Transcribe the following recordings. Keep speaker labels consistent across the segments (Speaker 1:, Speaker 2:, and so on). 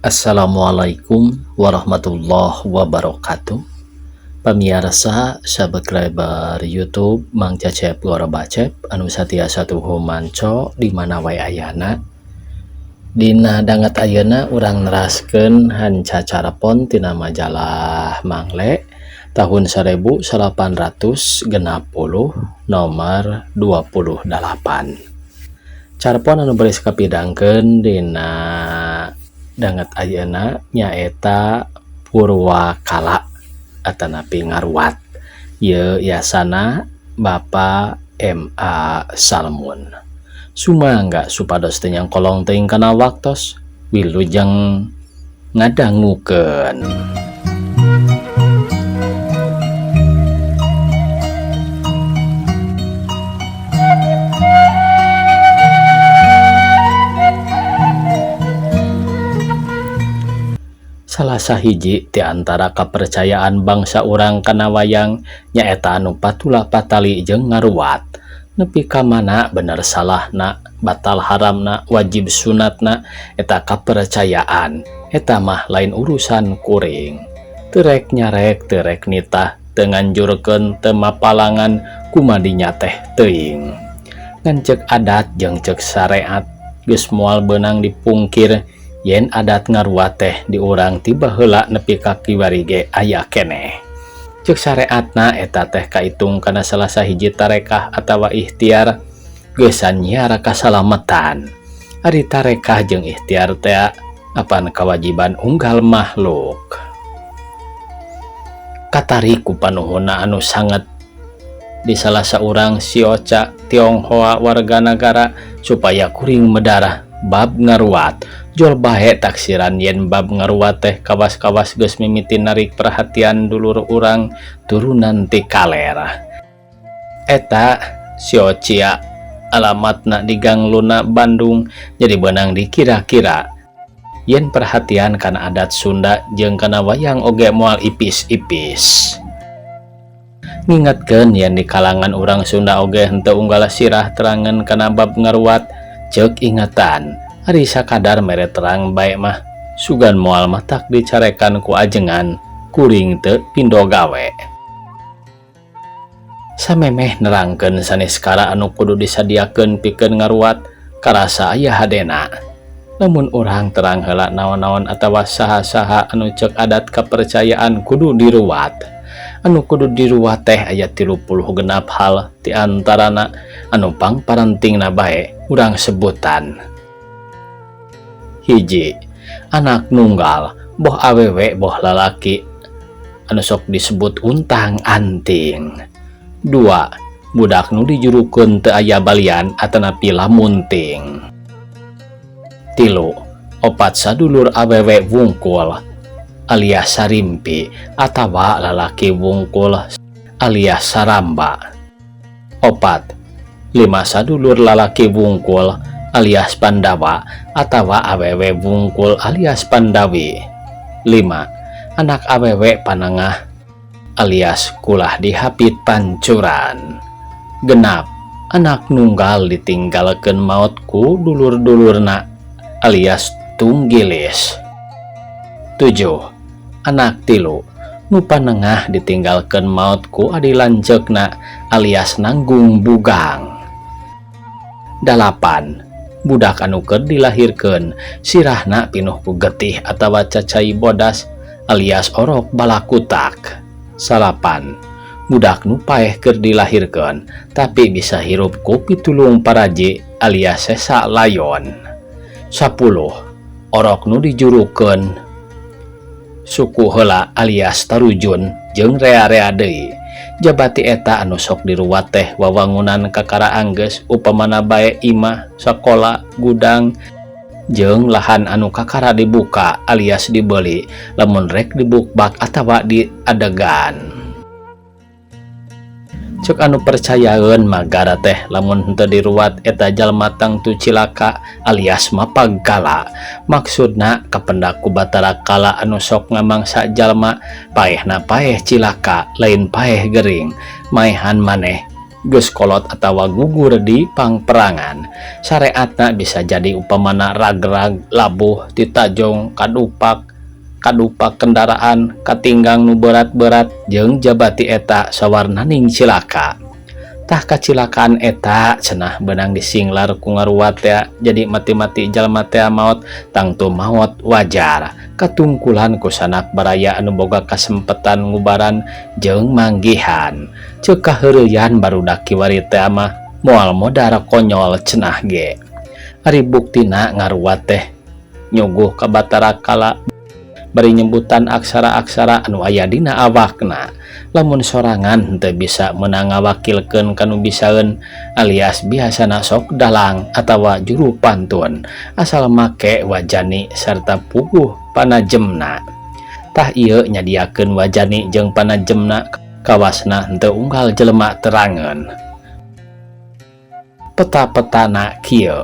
Speaker 1: Assalamualaikum warahmatullahi wabarakatuh. Pamiarsa subscriber YouTube Mang Cecep Gorobacep anu satiasa tuhu manco di mana wae ayana. Dina danget ayeuna urang neraskeun hanca carapon tina majalah Mangle tahun 1860 nomor 28. Carpon anu baris kapidangkeun dina danget ayeuna nyaeta Purwakala atanapi ngaruat. Ieu yasana Bapak M.A. Salmun. Sumangga supados teu nyangkolong teuing kana waktos wilujeng ngadangukeun. Salah sahiji ti antara kapercayaan bangsa urang kana wayang nyaeta anu patula patali jeung ngaruat. Nepi ka mana bener salahna, batal haramna, wajib sunatna eta kapercayaan. Eta mah lain urusan kuring. Teu rek nyarek, teu rek nitah, teu nganjurkeun, teu mapalangan, kumadinya teh teuing. Ngan ceuk adat jeung ceuk syariat geus moal beunang dipungkir yen adat ngaruat teh di urang ti baheula nepi ka kiwari ge aya keneh. Ceuk syariatna eta teh kaitung kana salah sahiji tarekah atawa ikhtiar geusan nyiar kasalametan. Ari tarekah jeung ikhtiar teh apan kewajiban unggal makhluk. Katarik ku panuhunna anu sanget di salah saurang sioca Tionghoa warga nagara supaya kuring medarah bab ngaruat. Jol bae taksiran yen bab ngaruat teh kawas-kawas geus mimiti narik perhatian dulur urang turunan ti kaler. Eta siocia alamatna di Gang Luna Bandung jadi beunang dikira-kira yen perhatian kana adat Sunda jeung kana wayang oge moal ipis-ipis. Ngingetkeun yen di kalangan urang Sunda oge henteu unggal sirah terangan kana bab ngaruat ceuk ingatan. Ari sakadar mere terang bae mah sugan moal matak dicarekan ku ajengan kuring teu pindo gawe. Samemeh nerangkeun sanes kara anu kudu disadiakeun pikeun ngaruat karasa aya hadena. Lamun urang terang heula naon-naon atawa saha-saha anu ceuk adat kepercayaan kudu diruat. Anu kudu diruat teh aya 36 hal ti antarana anu pangparentingna bae urang sebutan. Hiji, anak nunggal boh awewe boh lalaki anu sok disebut untang anting. 2, budak nu dijurukeun teu aya balian atanapi lamunting. 3, opat sadulur awewe wungkul alias sarimpi atawa lalaki wungkul alias saramba. 4, 5 sadulur lalaki wungkul alias Pandawa atawa awewe wungkul alias Pandawi. 5, anak awewe panengah alias kulah dihapit pancuran. 6, anak nunggal ditinggalkeun maot ku dulur-dulurna alias tunggilis. 7, anak 3 nu panengah ditinggalkeun maot ku adi lanceukna alias nanggung bugang. 8, budak anu keur dilahirkeun sirahna pinuh ku getih atawa cacai bodas alias orok balakutak. 9, budak nu paeh keur dilahirkeun tapi bisa hirup ku pitulung paraji alias sesa layon. 10, orok nu dijurukeun suku heula alias tarujun jeung rea-rea deui. Jabati eta anu sok diruat teh wawangunan kakara anggeus upamana bae imah, sakola, gudang jeung lahan anu kakara dibuka alias dibeli lamun rek dibukbak atawa diadegan. Cek anu percayaeun magara teh lamun henteu diruat eta jalma tangtu cilaka alias mapagkala. Maksudna kapendak ku Batara Kala anu sok ngamangsa jalma paehna paeh cilaka lain paeh gering maehan maneh Geus kolot atawa gugur di pangperangan. Sareatna bisa jadi upamana ragrag, labuh titajong, kadupak kadupak kendaraan, katinggang nu berat-berat, jeung jabati eta sawarnaning cilaka. Tah, kacilakaan eta cenah beunang disinglar ku ngaruat teh, jadi mati-mati jalma teh maot tangtu maot wajar, katungkulan ku sanak baraya anu boga kasempetan ngubaran jeung manggihan. Ceuk kaheureuyan barudak kiwari teh mah, moal modar konyol cenah ge. Ari buktina ngaruat teh nyuguh ka Batara Kala bari nyebutan aksara-aksara anu aya dina awakna. Lamun sorangan henteu bisa, meunang ngawakilkeun kanu bisaeun, alias biasana sok dalang atawa juru pantun, asal make wajani serta puguh panajemna. Tah, ieu nyadiakeun wajani jeung panajemna kawasna henteu unggal jelema terangeun. Peta-petana kieu: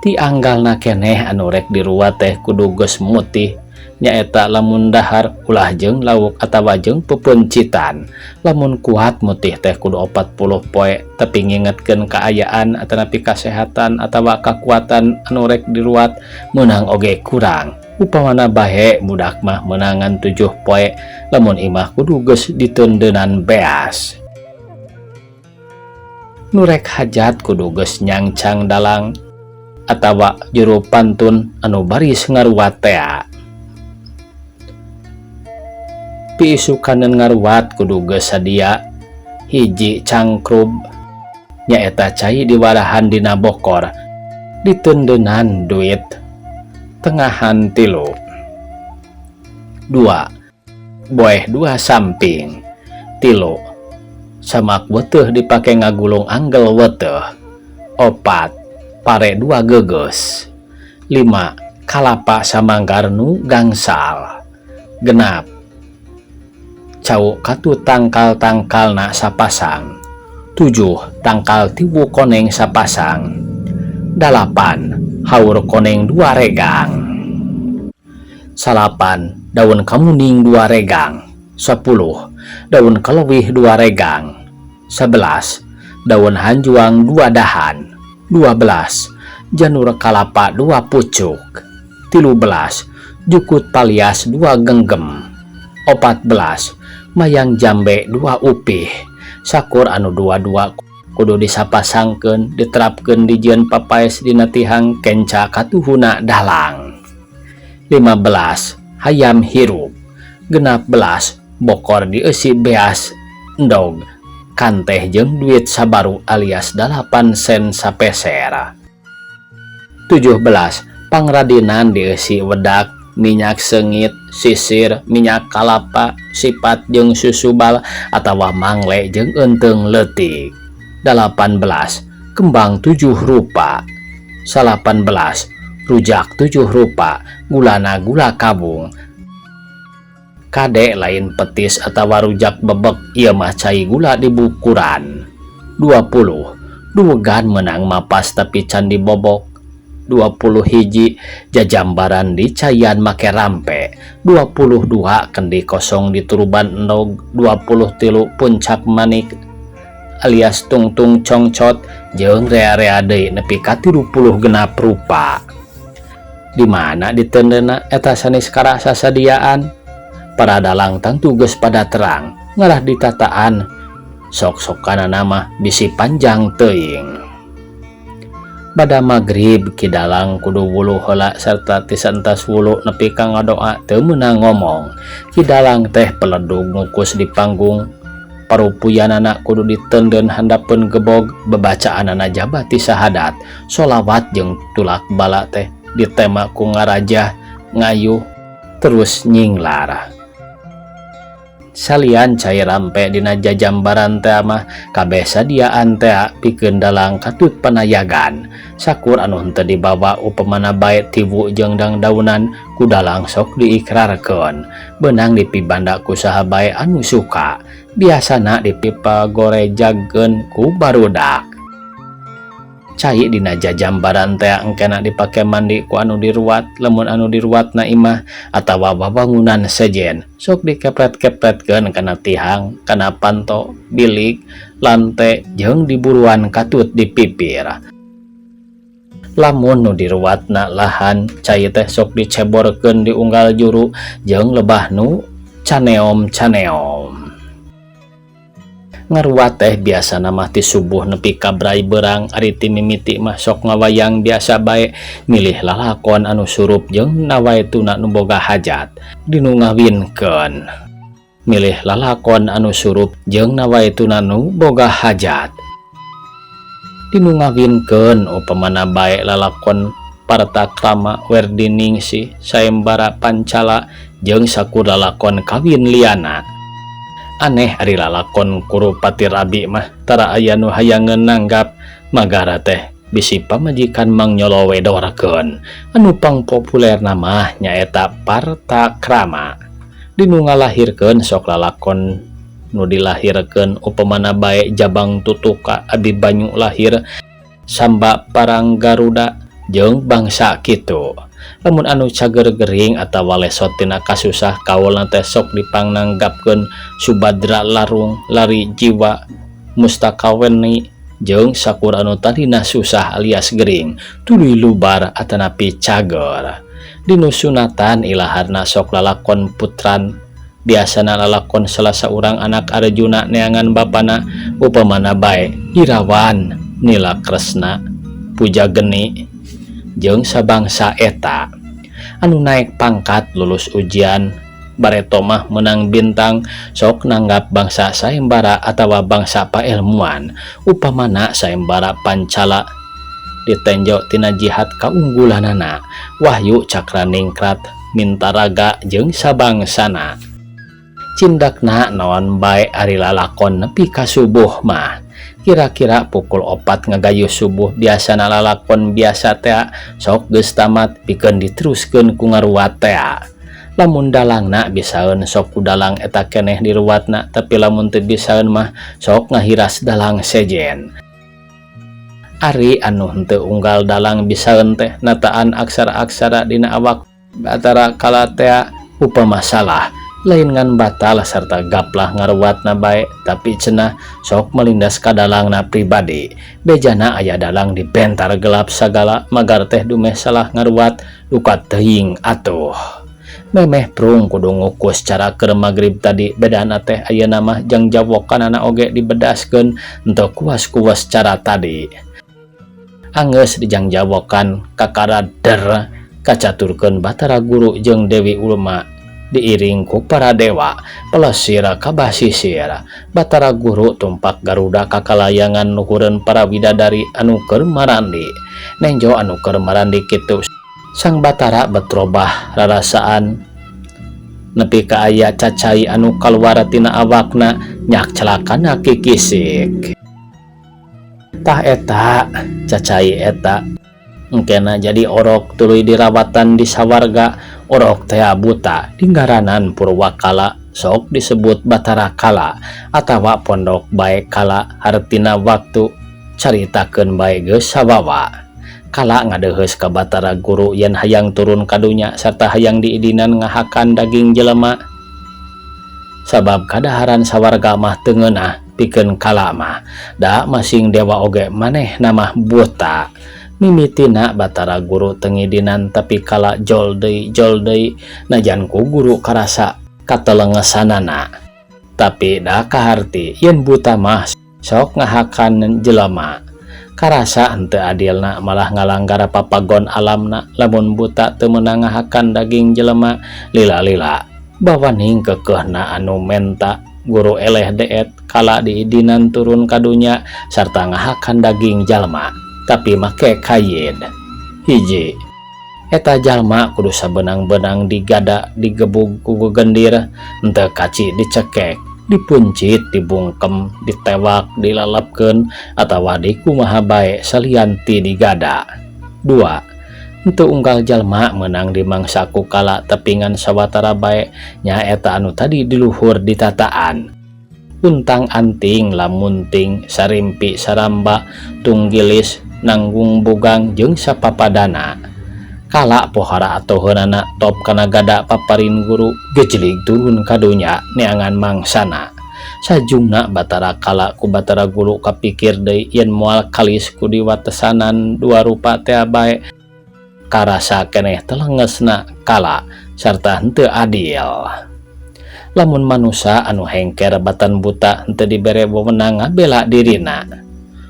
Speaker 1: ti anggalna keneh anu rek diruat teh kudu geus mutih, nyaeta lamun dahar ulah jeung lauk atawa jeung pepeuncitan. Lamun kuat mutih teh kudu 40 poe, tapi ngingetkeun kaayaan atanapi kasehatan atawa kakuatan anu rek diruat, meunang oge kurang. Upamana bahe budak mah meunangan 7 poe. Lamun imah kudu geus diteundeunan beas. Nu rek hajat kudu geus nyangcang dalang atawa juru pantun anu baris ngaruat tea. Piisukaneun ngaruat kudu geus sadia hiji cangkrub, nyaeta cai diwarahan dina bokor, diteundeunan duit tengahan tilu, dua boeh dua samping, tilu samak weuteuh dipake ngagulung anggel weuteuh, opat pare dua gegeus, lima kalapa samanggar nu gangsal, 6 cau katu tangkal-tangkalna sapasang, 7 tangkal tiwu koneng sapasang, 8 haur koneng dua regang, 9 daun kamuning dua regang, 10 daun kalewih dua regang, 11 daun hanjuang dua dahan, 12 janur kalapa dua pucuk, 13 jukut palias dua genggem, 14 mayang jambe dua upih. Sakur anu dua-dua kudu disapasangkeun, diterapkeun, dijieun papaes dina tihang kenca katuhuna dalang. 15 hayam hirup, 16 bokor dieusi beas, endog, kanteh jeung duit sabaru alias 8 sen sapeser. 17 pangradinan dieusi wedak, minyak seungit, sisir, minyak kalapa, sipat jeung susubal atawa mangle jeung eunteung leutik. 18 kembang 7 rupa, 18 rujak 7 rupa, gulana gula kabung. Kade, lain petis atawa rujak bebek, ieu mah cai gula dibukuran. 20 duegan meunang mapas tapi can dibobok. 20 hiji jajambaran dicaian make rampe, 22 kendi kosong dituruban endog, 23 puncak manik alias tungtung congcot, jeung rea-rea deui nepi ka 36 rupa. Di mana diteundeunna eta sanes karasa sadiaan? Para dalang tangtu geus pada terang, ngarah ditataan sok-sokanana mah bisi panjang teuing. Bada magrib Ki Dalang kudu wulu heula serta tisentas wulu nepi ka ngadoa teu meunang ngomong. Ki Dalang teh peledug ngukus di panggung. Parupuyanana kudu diteundeun handapeun gebog, bebacaanana jabati sahadat, solawat jeung tulak bala teh ditema ku ngarajah ngayuh terus nyinglar. Salian cai rampe dina jajambaran teh mah kabeh sadiaan teh pikeun dalang katut panayagan. Sakur anu henteu dibawa, upamana bae tiwu jeung dangdaunan, ku dalang sok diikrarkeun, beunang dipibanda ku saha bae anu suka, biasana dipipagorejagkeun ku barudak. Cai dina jajambaran teh engkena dipake mandi ku anu diruat, lamun anu diruatna imah atawa wawangunan sejen sok dikepret-kepretkeun kana tihang, kana panto, bilik, lante jeung diburuan katut di pipir. Lamun nu diruatna lahan, cai teh sok diceborkeun di unggal juru jeung lebah nu caneom-caneom. Ngaruat teh biasana mah ti subuh nepi ka bray beurang. Ari ti mimiti mah sok ngawayang biasa bae, milih lalakon anu surup jeung nawaituna nu boga hajat dinu ngawinkeun. Milih lalakon anu surup jeung nawaituna nu boga hajat dinu ngawinkeun, upamana bae lalakon Partakrama, Werdiningsih, Sayembara Pancala jeung sakur lalakon kawin liana. Aneh, ari lalakon Kurupati Rabi mah tara aya nu hayangeun nanggap, magara teh bisi pamajikan mangnylowedorkeun. Anu pangpopulerna mah nyaeta Partakrama. Dinu ngalahirkeun sok lalakon nu dilahirkeun, upamana bae Jabang Tutuka, Abi Banyu lahir, Samba Parang Garuda jeung bangsa kitu. Lamun anu cager gering atawa lesot tina kasusah kaulna teh sok dipangnanggapkeun Subadra Larung, Lari Jiwa, Mustakaweni jeung sakur anu tadina susah alias gering tuluy lubar atanapi cager. Dinu sunatan ilaharna sok lalakon putran, biasana lalakon salah saurang anak Arjuna neangan bapana, upamana bae Irawan, Nila Kresna, Puja Geni jeung sabangsa eta. Anu naek pangkat, lulus ujian, bareto mah menang bintang sok nanggap bangsa sayembara atawa bangsa paelmuan, upamana Sayembara Pancala ditenjo tina jihad kaunggulanana, Wahyu Cakraningrat, Mintaraga jeung sabangsana. Cindakna naon bae ari lalakon nepi ka subuh mah kira-kira pukul 4 ngagayuh subuh biasana lalakon biasa tea sok geus tamat pikeun diteruskeun ku ngaruat tea. Lamun dalangna bisaeun sok ku dalang eta keneh diruatna, tapi lamun teu bisaeun mah sok ngahiras dalang sejen. Ari anu henteu unggal dalang bisaeun teh nataan aksara-aksara dina awak Batara Kala tea, upama salah lain ngan batal sarta gaplah ngaruatna bae, tapi cenah sok melindas ka dalangna pribadi. Bejana aya dalang dibentar gelap sagala magar teh dumeh salah ngaruat, duka teuing atuh. Memeh prung kudu ngukus cara keur magrib tadi. Bedana teh ayeuna mah jang jawokanana oge dibedaskeun henteu kuas-kuas cara tadi. Anggeus dijangjawokan kakara der kacaturkeun Batara Guru jeung Dewi Ulma diiring ku para dewa pelesir ka basisir. Batara Guru tumpak Garuda kakalayangan luhureun para widadari anu keur marandi. Nenjo anu keur marandi kitu Sang Batara betrobah rarasaan nepi ka aya cacai anu kaluar tina awakna nyak celakana kikisik. Tah, eta cacai eta engkena jadi orok tuluy dirawatan di sawarga. Orok tea buta dingaranan Purwakala, sok disebut Batara Kala atawa pondok bae kala, hartina waktu. Caritakeun bae geus sawawa. Kala ngadeheus ka Batara Guru yen hayang turun ka dunya sarta hayang diidinan ngahakan daging jelema, sabab kadaharan sawarga mah teu ngeunah pikeun kala mah, da masing dewa oge manehna mah buta. Mimitina Batara Guru teu ngidinan, tapi kala jol deui jol deui. Najan ku guru karasa katelengesanana, tapi da kaharti yen buta mah sok ngahakan jelema. Karasa henteu adilna, malah ngalanggar papagon alamna lamun buta teu meunang ngahakan daging jelema. Lila-lila bawaning keukeuhna anu menta guru eleh deet, kala diidinan turun ka dunya sarta ngahakan daging jalma, tapi make kayid. Hiji, eta jalma kudu sabeunang-beunang digada, digebug ku gendir, henteu kaci dicekek, dipuncit, dibungkem, ditewak, dilalapkeun atawa dikumaha bae salian ti digada. Dua, henteu unggal jalma meunang dimangsa ku kala, tapi ngan sawatara bae, nyaeta anu tadi diluhur ditataan. Untang anting, lamunting, sarimpi, saramba, tunggilis. Nanggung Bogang jeung sapapadana. Kala pohara atoheunana top kana gada paparin guru gejlig turun ka dunya neangan mangsana. Sajungna Batara Kala ku Batara Guru kapikir deui yen moal kalis ku diwatesanan dua rupa tea bae karasa keneh telengesna kala sarta henteu adil. Lamun manusa anu hengker batan buta henteu dibere wewenang ngabela dirina.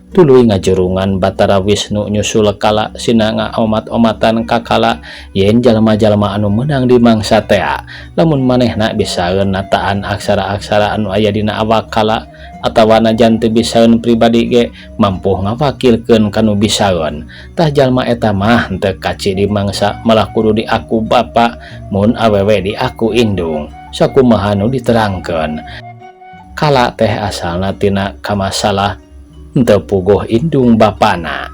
Speaker 1: Tuluy ngajurungan Batara Wisnu nyusul kala sina ngaomat-omatan ka kala yen jalma-jalma anu meunang dimangsa tea lamun manehna bisaeun nataan aksara-aksara anu aya dina awak kala atawa najan teu bisaeun pribadi ge mampu ngawakilkeun kanu bisaeun tah jalma eta mah henteu kaci dimangsa malah kudu diaku bapa mun awewe diaku indung. Sakumaha nu diterangkeun kala teh asalna tina kamasalah henteu puguh indung bapana.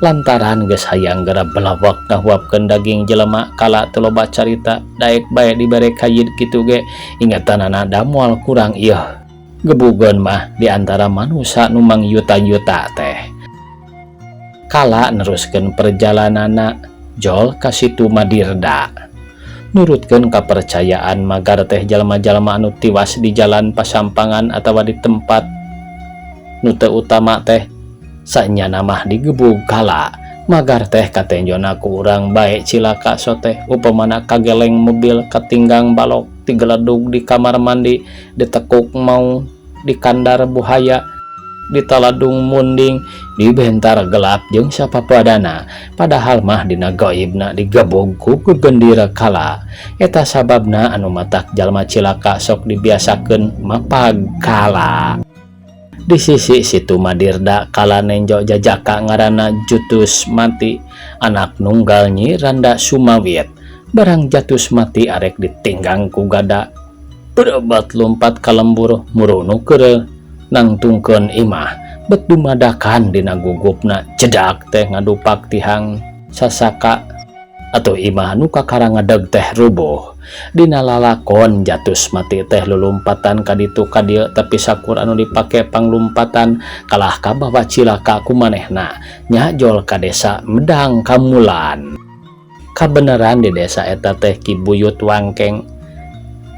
Speaker 1: Lantaran geus hayang geura belawak ngahuapkeun daging jelema kala teu loba carita daek bae dibere kayid kitu ge ingetanana da moal kurang ieu gebugeun mah di antara manusa nu mangyuta-yuta teh. Kala neruskeun perjalananna jol ka Situ Madirda. Nurutkeun kapercayaan magar teh jalma-jalma anu tiwas di jalan pasampangan atawa di tempat nu teu utama teh sanyana mah digebug kala. Magar teh katenjona ku urang bae cilaka soteh upamana kageleng mobil katinggang balok tigeledug di kamar mandi ditekuk mau dikandar buhaya ditaladung munding dibentar gelap jeung sapapadana padahal mah dina gaibna digebug ku gegendira kala. Eta sababna anu matak jalma cilaka sok dibiasakeun mapag kala. Di sisi Situ Madirda kala nenjo jajaka ngaranna Jutus Mati anak nunggal Nyi Randa Sumawit. Barang Jatus Mati arek ditinggang ku gada berebat lompat ka lembur murunu keur nangtungkeun imah bet dumadakan dina gugupna jedak teh ngadupak tihang sasaka atau imah nu kakara ngadeg teh rubuh. Dina lalakon Jatus Mati teh lulumpatan ka ditu ka dieu tapi sakur anu dipake panglumpatan kalah kabawa cilaka ku manehna nya jol ka desa Medang Kamulan. Kabeneran di desa eta teh Ki Buyut Wangkeng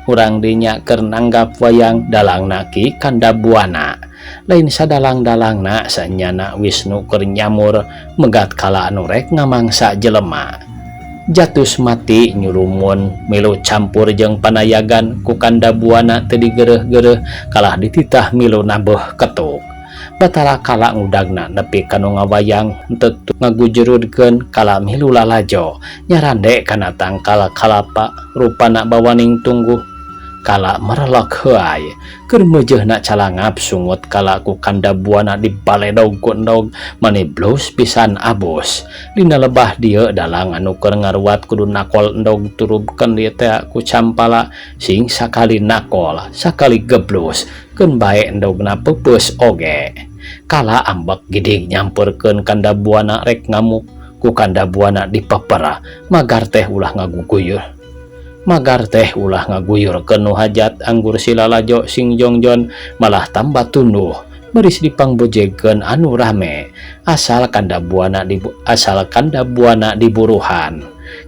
Speaker 1: urang dinya keur nanggap wayang dalangna Ki Kandabuana. Lain sadalang-dalangna sanyana Wisnu keur nyamur megat kala anu rek ngamangsa jelema. Jatus Mati nyurumun milu campur jeung panayagan ku Kandabuana teu digereh-gereh kalah dititah milu nabeuh ketuk. Batara Kala ngudagna nepi ka nu ngawayang henteu ngagujurudkeun kala milu lalajo nyarande kana tangkal kalapa rupana bawaning tungguh. Kala merelok heuay keur meujeuhna calangap sungut kala ku Kandabuana dibaledog ku endog mani blus pisan abus. Dina lebah dieu dalang anu keur ngaruat kudu nakol endog turubkeun dieu teh ku campala sing sakali nakol sakali geblus keun bae endogna peupeus oge. Kala ambek gidig nyamperkeun Kandabuana rek ngamuk ku Kandabuana dipepera magar teh ulah ngaguguyur. Magar teh ulah ngaguyurkeun nu hajat anggur silalajo sing jongjon malah tambah tunduh beris dipangbojegkeun anu rame asal Kandabuana di asal Kandabuana diburuhan.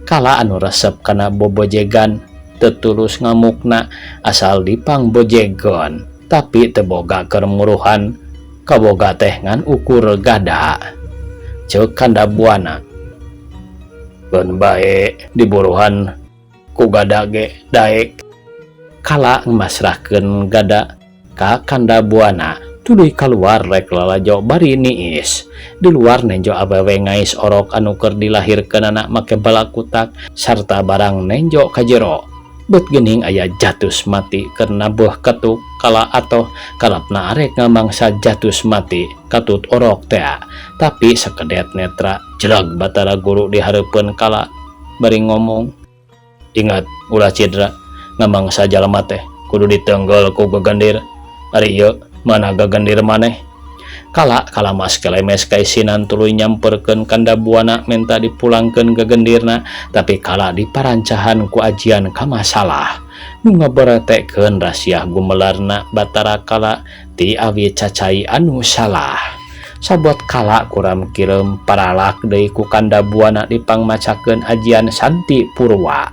Speaker 1: Kala anu resep kana bobojegan teu tulus ngamukna asal dipangbojegkeun tapi teu boga keur muruhan kaboga teh ngan ukur gada. Ceuk Kandabuana keun bae diburuhan ku gada ge daek. Kala ngemasrahkeun gada ka Kandabuana tuluy kaluar rek lalajo bari niis. Di luar nenjo awewe ngais orok anu keur dilahirkeunana make balakutak sarta barang nenjo ka jero. Bet geuning aya Jatus Mati keur nabuh ketuk kala atoh kalapna arek ngamangsa Jatus Mati katut orok tea. Tapi sakedet netra jelag Batara Guru di hareupeun kala bari ngomong, ingat ulah cidra ngamangsa jalma teh kudu ditenggel ku gegendir. Ari ieu mana gegendir maneh? Kala kalamas kelemes kaisinan tuluy nyamperkeun Kandabuana menta dipulangkeun gegendirna tapi kala diparancahan ku ajian kamasalah nu ngaberetekeun rasiah gumelarna Batara Kala ti awi cacai anu salah. Sabot kala kuram kireum paralak deui ku Kanda Buana dipangmacakeun ajian Santi Purwa.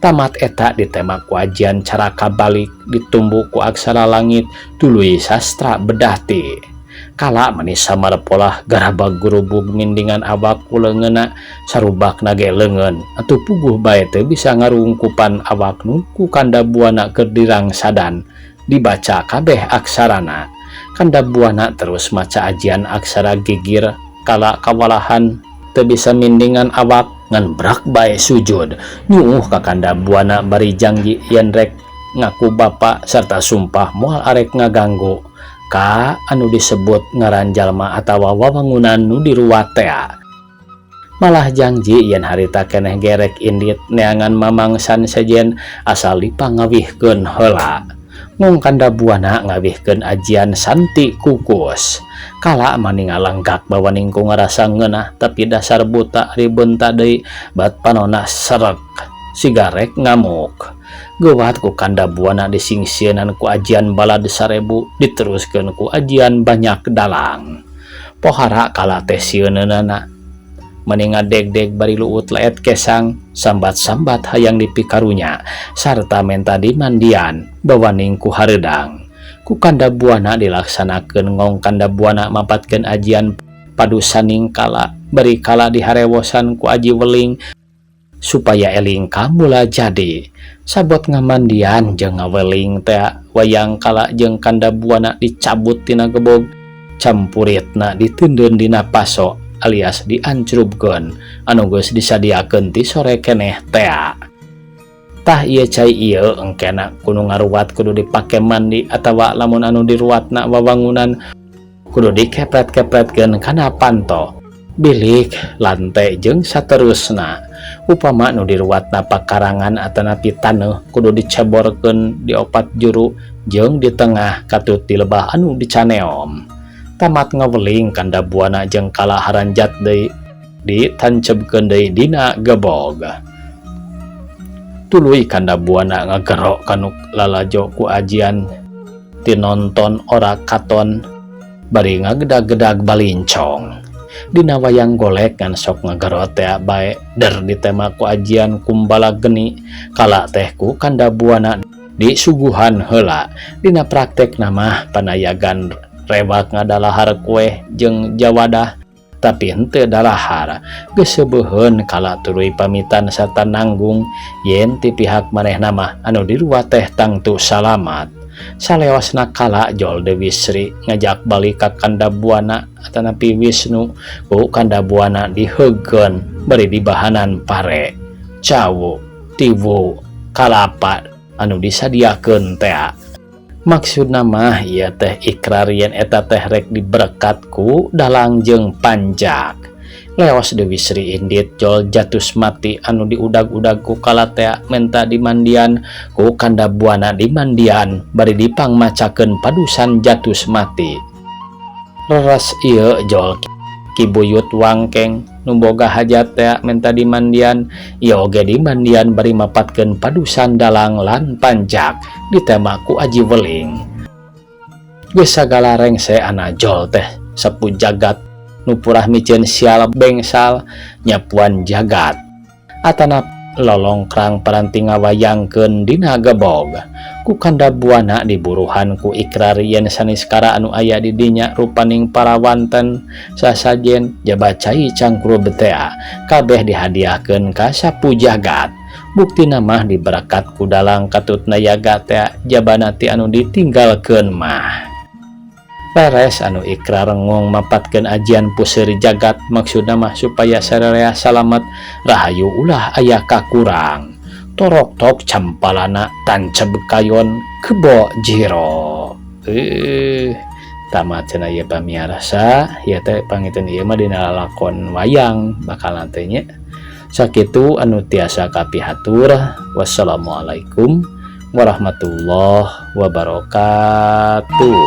Speaker 1: Tamat eta ditema ku ajian Caraka Balik, ditumbu ku aksara langit, tuluy sastra bedati. Kala meni samar polah garabag gurubug mindingan awak ku leungeunna, sarubakna ge leungeun atuh puguh bae teu bisa ngarungkupan awak nu ku Kanda Buana keur dirangsadan dibaca kabeh aksarana. Kanda Buana terus maca ajian aksara gigir, kala kawalahan teu bisa mindingan awak ngan brak bae sujud nyuuh ka Kanda Buana bari jangji yen rek ngaku bapa serta sumpah moal arek ngaganggu ka anu disebut ngaran jalma atawa wawangunan nu diruwat tea. Malah jangji yen harita keneh gerek indit neangan mamangsan sejen asal dipangawihkeun heula. Mung Kanda Buana ngawihkeun ajian Santi Kukus. Kala mani ngalenggak bawaning ku ngarasa ngeunah, tapi dasar buta ari beunta deui bat panona serek siga rek ngamuk. Geuwat ku Kanda Buana disingsieunan ku ajian Balad 1000, diteruskeun ku ajian Banyak Dalang. Pohara kala teh sieuneunana meni ngadegdeg bari luut leet kesang, sambat-sambat hayang dipikarunya sarta menta dimandian bawaning ku hareudang. Ku Kanda Buana dilaksanakeun. Ngong Kanda Buana mapatkeun ajian padusaning kala bari kala diharewosan ku aji weling supaya eling kamula jadi. Sabot ngamandian jeung ngaweling teh, wayang kala jeung Kanda Buana dicabut tina gebog, campuritna diteundeun dina paso alias diancrubkeun anu geus disadiakeun ti sore keneh tea. Tah, ieu cai ieu engkena kudu ngaruat kudu dipake mandi atawa lamun anu diruatna wawangunan kudu dikepret-kepretkeun kana panto, bilik, lantai jeung saterusna. Upama nu diruatna pakarangan atanapi taneuh kudu diceborkeun di opat juru jeung di tengah katut di lebah anu dicaneom. Tamat ngaweling, Kanda Buana jeung kala haranjat deui, ditancebkeun deui dina gebog. Tuluy Kanda Buana ngagero kanu lalajo ku ajian tinonton ora katon bari ngagedag-gedag balincong. Dina wayang golek ngan sok ngagero teh bae der ditema ku ajian Kumbala Geni, kala teh ku Kanda Buana disuguhan heula. Dina praktek mah panayagan rewak ngadalahar kue jeung jawadah, tapi henteu dalahar. Geus seubeuheun, kala tuluy pamitan sarta nanggung yen ti pihak manehna mah anu diruat teh tangtu salamat. Saleosna kala jol Dewi Sri ngajak balik ka Kanda Buana atanapi Wisnu, ku Kanda Buana diheugkeun bari dibahanan pare, cawu, tiwu, kalapa anu disadiakeun tea. Maksudna mah ieu teh ikrar yen eta teh rek diberkat ku dalang jeung panjak. Leos Dewi Sri indit, jol jatus mati anu diudag-udag ku kala tea menta dimandian, ku Kanda Buana dimandian bari dipangmacakeun padusan jatus mati. Leres ieu jol Ki Buyut Wangkeng nu boga hajat tea menta dimandian, ieu oge dimandian bari mapatkeun padusan dalang lan panjak ditema ku aji weling. Geus sagala rengse ana jol teh sapu jagat nu purah miceun sial bengsal nyapuan jagat atana lolongkrang paranti ngawayangkeun dina gebog. Ku Kanda Buana diburuhan ku ikrar yen saniskara anu aya di dinya rupaning parawanten, sasajen, jaba cai cangkrub tea kabeh dihadiahkeun ka sapu jagat. Buktina mah diberakat ku dalang katut nayaga tea jabana ti anu ditinggalkeun mah. Beres anu ikrar ngong mapatkeun ajian puseri jagat, maksudna mah supaya sararea salamet rahayu ulah aya kakurang. Torok tok campalana tanceb kayon kebo jiro. Tamat cenah ieu pamiarsa. Ieu teh pangiten ieu mah dina lalakon wayang bakalan teh nya. Sakitu anu tiasa kapihatur. Wassalamualaikum warahmatullahi wabarakatuh.